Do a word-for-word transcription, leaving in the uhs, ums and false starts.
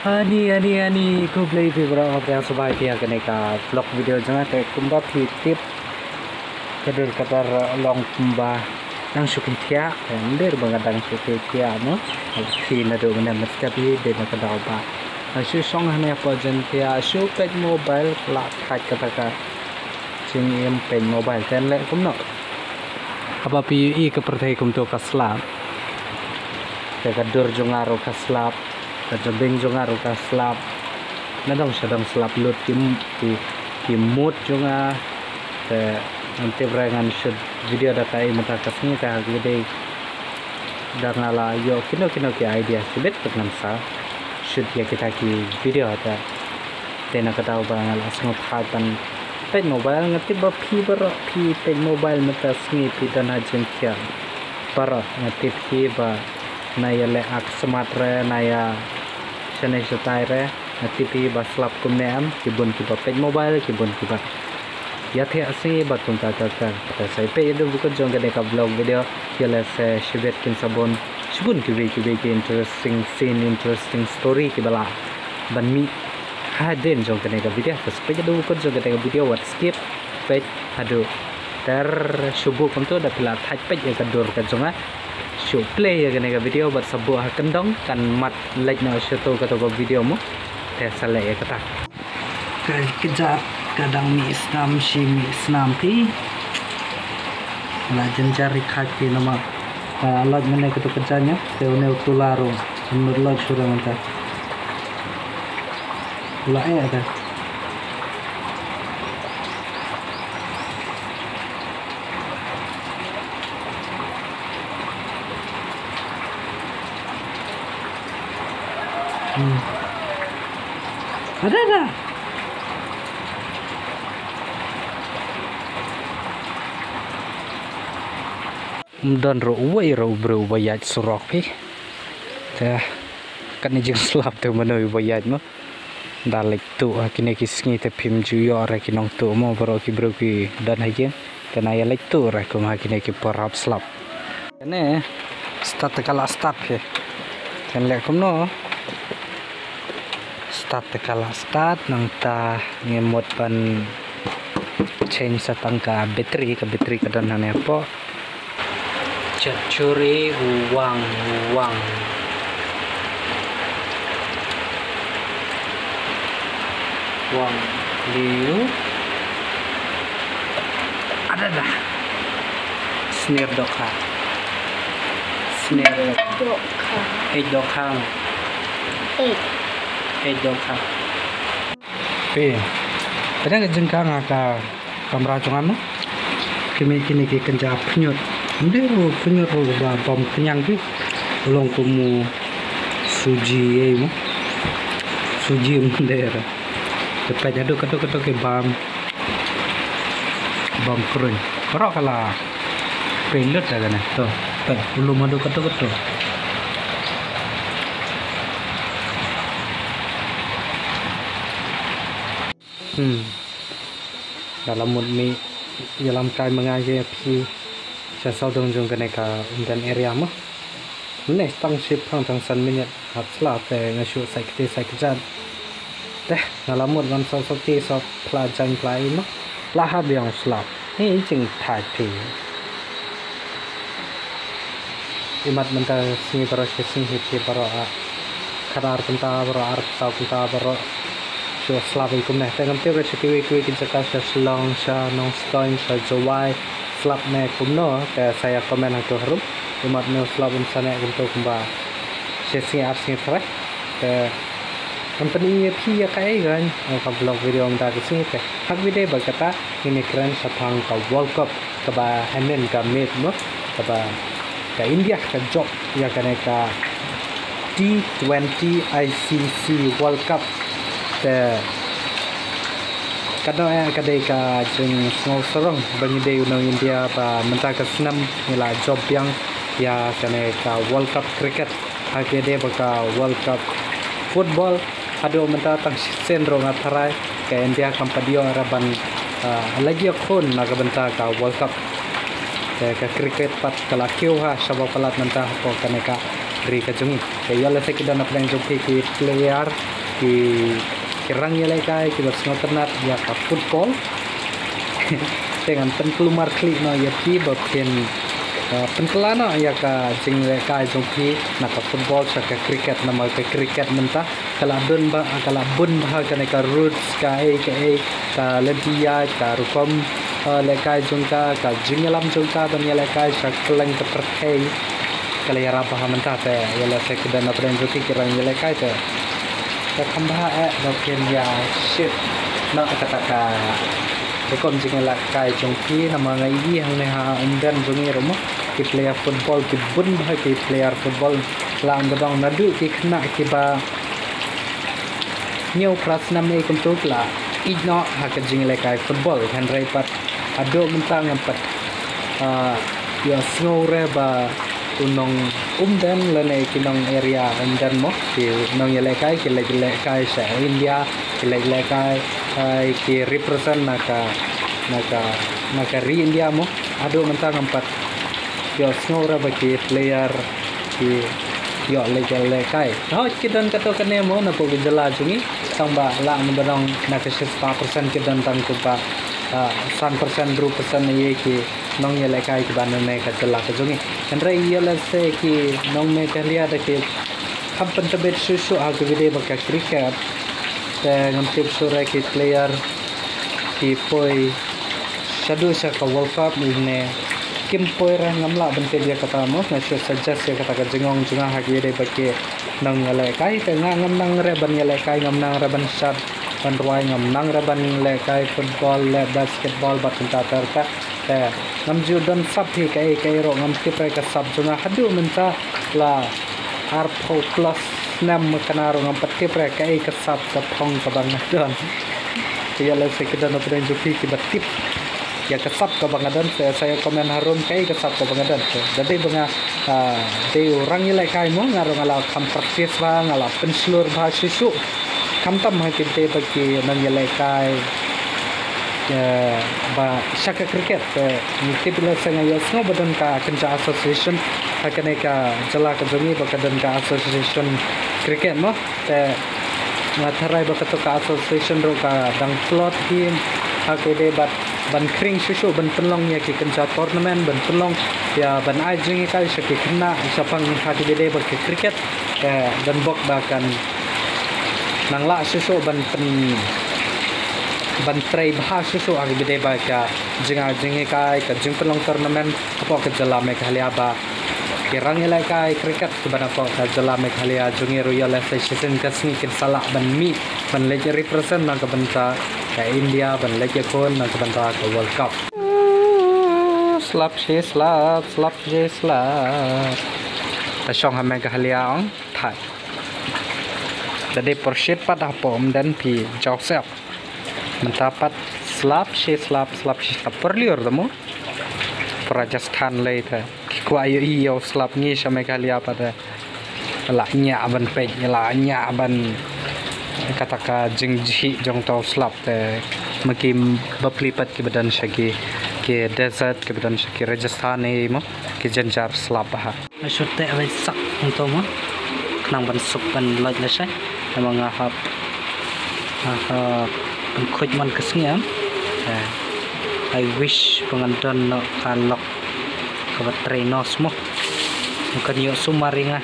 Ani, ani, ani, khublei phi baroh, nga pdiang sngewbha ïa kane ka vlog video jong nga. Te kumba phi tip, ka dur ka dar long kumba nang shu kyntiah, te ym dei ba nga dang shu kyntiah mo. Phi naduh mynne mynstep hi dei na ka daw ba nga shu shong hangne hapoh Jaiñtia, shu peit mobile, la thait kata ka jingim peit mobile, te leh kumno. Haba phi ïohi ka pyrthei kumto ka slap, te ka dur jong nga ruh ka slap, ka jabieng jong nga ruh ka slap. Nadong shadong slap lut ki, ki, ki mood jong nga. Te ngan tip re ngan shoot video da kaei mynta ka sngi, te ha kine da nga la ïoh kino kino ki idea shibit, te ngan sa shoot ïa kita ki video. Te, te na ka daw ba nga la sngewthuh ban peit mobile, nga tip ba phi baroh phi peit mobile mynta sngi, phi don ha Jaiñtia baroh, nga tip hi ba na ïa leh ak smat re, na ïa shane shatai re, nga tip hi ba slap kumne em, ki bun kiba peit mobile, ki bun kiba ïa thiah sngi bad kumta ter ter. Te sa ïa peit haduh ba kut jong kane ka vlog video, ïa lehse shibit kin sa bun shibun kiwei kiwei ki interesting scene, interesting story kiba lah ban mih hadien jong kane ka video. Te sa peit haduh ba kut jong kane ka video, wat skip, peit haduh ter shuh. Kumto da phi la thait peit ïa ka dur ka jong nga, shu play ïa kane ka video bad sa buh ha kyndong, kan mat leit noh shato kato ka video mo. Te sa leh ïa kata. Ka kjat ka dang mih snam, shi mih snam phi. La jynjar ri khat phi namar ka lait mynne kato ka jaiñ, te une u tula ruh ym nud lait shuh da mynta. La eh da. Hmm. Ada, ada. Ym don ruh uwei ruh u briew uba ïaid surok phi. Te kane jingslap te mano uba ïaid mo. Da leit tuh ha kine ki sngi te phim ju ïoh re ki nongtuh mo, baroh ki briew ki don ha ïing. Te na ïa leit tuh re kum ha kine ki por hap slap. Kane start te ka la start phi. Kan leh kumno? Start te ka la start, nangta ngi mut ban change sa tang ka battery, ka battery ka don hangne hapoh. Chatchuri uwang uwang. Wang liu. Ada dah. Snare dokha. Snare dokha. Dokha. Hej dokha. Hej. Hej dokha. Phi. Pynang ka jingkang ha ka kamra jong nga mo. Ki mih kine ki kynja pynïut. Ym dei ruh pynïut ruh ba bam khñiang ki. Long kum u suji ei mo. Suji ym dei ruh. Te peit haduh kato kato ki bam. Bam kruiñ. Baroh ka la peit lut da kane. To, peit u lum haduh kato kato. Hmm. Da la mut mih ïalam kai ma nga ïa phi sha sawdong jong kane ka Umden area mo. Mynne tang shipang tang san minit hap slap te nga shu sai kti sai kjat. Te nga la mut ban saw saw kti saw phla jaiñ phla ei mo. La hap biang slap. Hi jingthait phi. Imat mynta sngi baroh shi sngi hi phi baroh ah. Khatar kynta baroh, ar kynta kynta baroh. Shu slap hi kumne. Te ngam tip re sha kiwei kiwei ki jaka sha Shillong, sha Nongstoiñ, sha Jowai. Slap ne kumno, te sa ïa comment hato harum. Imat ne slap un sa ne kumto kumba shi sngi ar sngi trai. Te ngam pyni ïa phi ïa kaei gan. Ka vlog video mynta ka sngi te. Hak video ba kata ngin ïa kren shaphang ka World Cup. Kaba hynnin ka miet mo, kaba ka India ka jop ïa kane ka T twenty I C C World Cup. Te kano eh ka dei ka jingsngewsarong ba ngi dei u nong India ba mynta ka snem ngi la jop biang ïa kane ka World Cup cricket. Ha ka dei ba ka World Cup football. Haduh mynta tang shisien ruh nga tharai ka India kam pat ïoh ra ban, ah, leit ïakhun na ka bynta ka World Cup. Te ka cricket pat ka la kiew ha shaba palat mynta hapoh kane ka ri ka jong ngi. Te ïoh lehse ki don na pdeng jong phi ki player ki, ki rang ïalehkai kiba sngewtynnat ïa ka football. Te ngan pynkulmar khlieh noh ïa phi ba phin, uh, pynkylla noh ïa ka jinglehkai jong phi na ka football sha ka cricket, namar ka cricket mynta ka la don ba, ka la bun bha kane ka rules, ka ei ka ei, ka lynti ïaid, ka rukom, uh, lehkai jong ka, ka jingïalam jong ka ban ïalehkai sha kylleng ka pyrthei. Ka la ïarap bha mynta te ïa lehse ki don na pdeng jong ki ki rang ïalehkai te ka kham bha eh ba phin ïa shift noh kata ka rukom jingïalehkai jong ki, namar nga ïohi hangne ha umden jong ngi ruh mo, ki player football ki bun bha, ki player football la ong ba dang naduh ki khynnah kiba hynñiew phra snem ei kumto ki la ïeh noh ha ka jingïalehkai football, hynrei pat haduh mynta ngam pat, ah, ïohsngew re ba u nong umden lane ki nong area umden mo, ki nongïalehkai ki leit lehkai sha India, ki leit lehkai, ah, ki represent na ka, na ka, na ka ri India mo. Haduh mynta ngam pat ïohsngew re ba ki player ki ïoh leit lehkai. Hooid ki don katto katne mo na pdeng ka jylla jong ngi, tang ba la ong ba dang na ka shispah percent ki don tang kumba, ah, san percent, hynriew percent ïa ki nongïalehkai kiba na ne ka jylla ka jong ngi. Hynrei ïa lehse ki nong Meghalaya da ki kham pyntbit shuh shuh ha ki ba dei ba ka cricket. Te ngam tip shuh re ki player ki poi shaduh sha ka World Cup ne kim poi re, ngam lah ban tip ïa kata mo. Nga shu suggest ïa kata ka jingong jong nga ha ki ba dei ba ki nongïalehkai, te nga ngam nang re ban ïalehkai, ngam nang re ban shad ban rwai, ngam nang re ban lehkai football, leh basketball bad kumta ter ter. Te ngam ju don sap hi kaei kaei ruh, ngam tip re ka sap jong nga haduh mynta la arphew plus snem ma kane ruh ngam pat tip re kaei ka sap ka thong kaba nga don. Te ïa lehse ki don na pdeng jong phi kiba tip ïa ka sap kaba nga don, te sa ïa comment harum kaei ka sap kaba nga don. Te da dei ba nga, ah, dei u rang ïalehkai mo, nga ruh nga la kham practice bha, nga la pynshlur bha shuh shuh. Khamtam ha ki ba dei ba ki nongïalehkai, eh, ba sha ka cricket, eh, ngi tip lehse nga ïohsngew ba don ka kynja association ha kane ka jylla ka jong ngi ba ka don ka association cricket mo. Te nga tharai ba kato ka association ruh ka dang tlot hi ha ki ba dei ba ban khring shuh shuh ban pynlong ïa ki kynja tournament, ban pynlong ïa ban ai jinghikai sha ki khynnah shaphang ha ki ba dei ba ki cricket, eh, ban bok ba kan nang lah shuh shuh ban pyn, ban trei bha shuh shuh ha ki ba dei ba ka jingai jinghikai, ka jingpynlong tournament hapoh ka jylla Meghalaya ba ki rang ïalehkai cricket kiba na poh ka jylla Meghalaya jong ngi ruh ïa lehse shisien ka sngi kin sa lah ban mih ban leit represent na ka bynta ka India, ban leit ïakhun na ka bynta ka World Cup. Slap shi slap, slap shi slap. Ta shong ha Meghalaya ong thait. Ta dei pyrshit pat hapoh umden phi Joseph. Mynta pat slap shi slap, slap shi slap pyrliur ta mo. Rajasthan lei te ki kwah ïohi ïa u slap, ngi sha Meghalaya pat te la ñiah ban peit, la ñiah ban kata ka jingjih jong uta u slap te. Ma ki bapli pat kiba don sha ki, ki desert kiba don sha ki Rajasthan ei mo, ki jynjar slap bha. Nga shu teh bai sak hangto mo, khnang ban suk ban loit lashai. Namar nga hap, nga hap ban khuid man ka sngi am. Eh, I wish ba ngan don noh ka lok kaba trei nos mo. Kan ïoh sumar ïa nga.